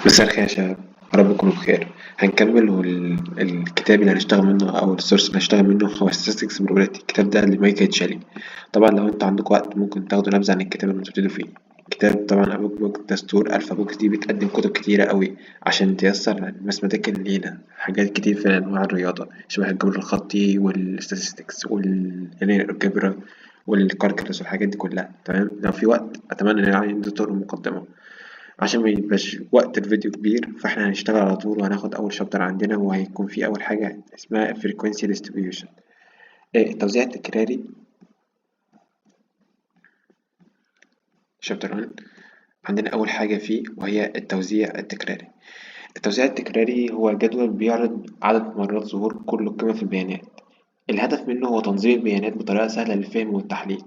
مساء الخير يا شباب، يا رب تكونوا بخير. هنكمل الكتاب اللي هنشتغل منه أو ال source اللي هنشتغل منه هو Statistics Probability. الكتاب ده لمايكل تشالي. طبعا لو انتوا عندكم وقت ممكن تاخدوا نبذة عن الكتاب اللي بتبتدوا فيه. كتاب طبعا أبوك بوك دستور Alpha Books دي بتقدم كتب كتيرة قوي عشان تيسر ال mathematical لينا، حاجات كتير في أنواع الرياضة شبه الجبر الخطي وال statistics وال linear algebra وال calculus والحاجات دي كلها. تمام، لو في وقت أتمنى إن يعني انتوا تقروا المقدمة عشان ما يبقاش وقت الفيديو كبير. فاحنا هنشتغل على طول وهناخد أول chapter عندنا، وهيكون فيه أول حاجة اسمها frequency distribution، التوزيع التكراري. chapter 1 عندنا أول حاجة فيه وهي التوزيع التكراري. التوزيع التكراري هو جدول بيعرض عدد مرات ظهور كل قيمة في البيانات. الهدف منه هو تنظيم البيانات بطريقة سهلة للفهم والتحليل.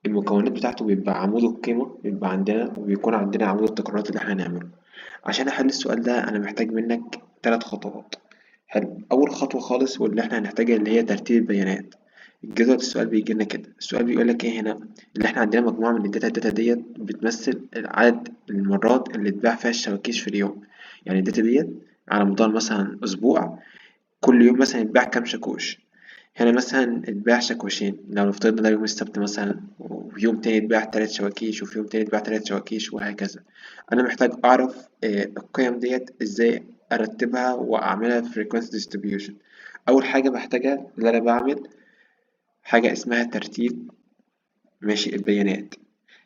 المكونات بتاعته بيبقى عمود القيمة بيبقى عندنا، وبيكون عندنا عمود التكرارات اللي احنا هنعمله. عشان أحل السؤال ده أنا محتاج منك 3 خطوات. حلو، أول خطوة خالص واللي احنا هنحتاجها اللي هي ترتيب البيانات. الجدول السؤال بيجي لنا كده، السؤال بيقول لك ايه هنا؟ اللي احنا عندنا مجموعة من ال data، ال data ديت بتمثل عدد المرات اللي اتباع فيها الشواكيش في اليوم. يعني ال data ديت على مدار مثلا أسبوع، كل يوم مثلا يتباع كام شاكوش. هنا مثلا اتباع شاكوشين لو نفترض ده يوم السبت مثلا، وفي يوم تاني اتباع 3 شواكيش، وفي يوم تاني اتباع 3 شواكيش، وهكذا. أنا محتاج أعرف القيم ديت إزاي أرتبها وأعملها في frequency distribution. أول حاجة بحتاجها إن أنا بعمل حاجة اسمها ترتيب ماشي البيانات.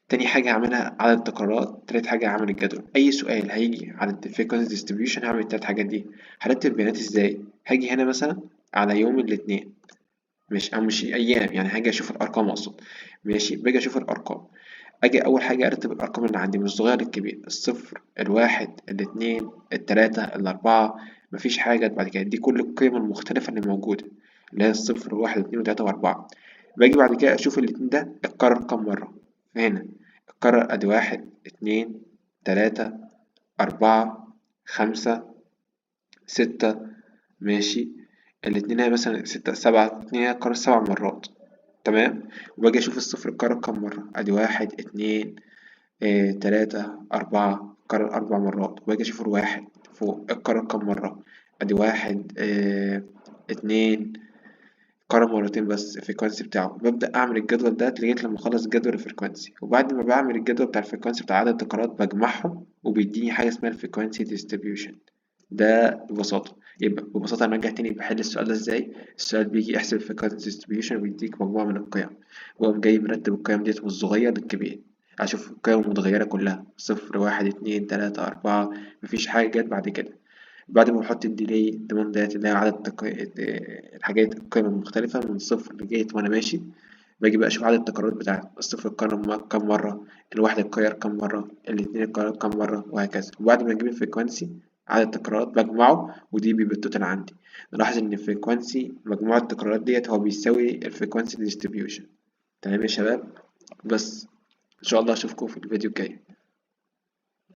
تاني حاجة هعملها عدد التكرارات. تالت حاجة هعمل الجدول. أي سؤال هيجي على frequency distribution هعمل التلات حاجات دي. هرتب البيانات إزاي؟ هاجي هنا مثلا على يوم الاثنين، مش أو مش أيام، يعني هاجي أشوف الأرقام أقصد. ماشي، باجي أشوف الأرقام، أجي أول حاجة أرتب الأرقام اللي عندي من الصغير للكبير، الصفر، الواحد، الاثنين، التلاتة، الأربعة، مفيش حاجة بعد كده. دي كل القيم المختلفة اللي موجودة اللي هي الصفر وواحد واثنين وتلاتة وأربعة. باجي بعد كده أشوف الاتنين ده اتكرر كام مرة. هنا اتكرر أدي 1 2 3 4 5 6، ماشي، الاتنين هنا مثلا 6 7، اتنين هنا اتكرر 7 مرات. تمام، وباجي أشوف الصفر اتكرر كام مرة، أدي 1 2 3 4، اتكرر 4 مرات. وباجي أشوف الواحد فوق اتكرر كام مرة، أدي 1 2، اتكرر مرتين بس ال frequency بتاعه. ببدأ أعمل الجدول ده لغاية لما أخلص جدول ال frequency، وبعد ما بعمل الجدول بتاع ال frequency بتاع عدد التكرارات بجمعهم وبيديني حاجة اسمها ال frequency distribution. ده ببساطة. يبقى ببساطة أنا أرجع تاني بحل السؤال ده إزاي؟ السؤال بيجي احسب ال frequency distribution وبيديك مجموعة من القيم، وأقوم جاي مرتب القيم ديت من الصغير للكبير، أشوف القيم المتغيرة كلها 0 1 2 3 4، مفيش حاجة جت بعد كده. بعد ما بحط ال delay demand ديت اللي هي عدد الحاجات القيم المختلفة من 0 لغاية وأنا ماشي، باجي بقى أشوف عدد التكرارات بتاعت الصفر اتكرر كام مرة، الواحد اتكرر كام مرة، الاتنين اتكرر كام مرة، وهكذا. وبعد ما أجيب ال frequency عدد التكرارات بجمعه، ودي بيبقى ال total عندي. نلاحظ إن ال frequency مجموع التكرارات ديت هو بيساوي ال frequency distribution. تمام يا شباب، بس إن شاء الله أشوفكم في الفيديو الجاي.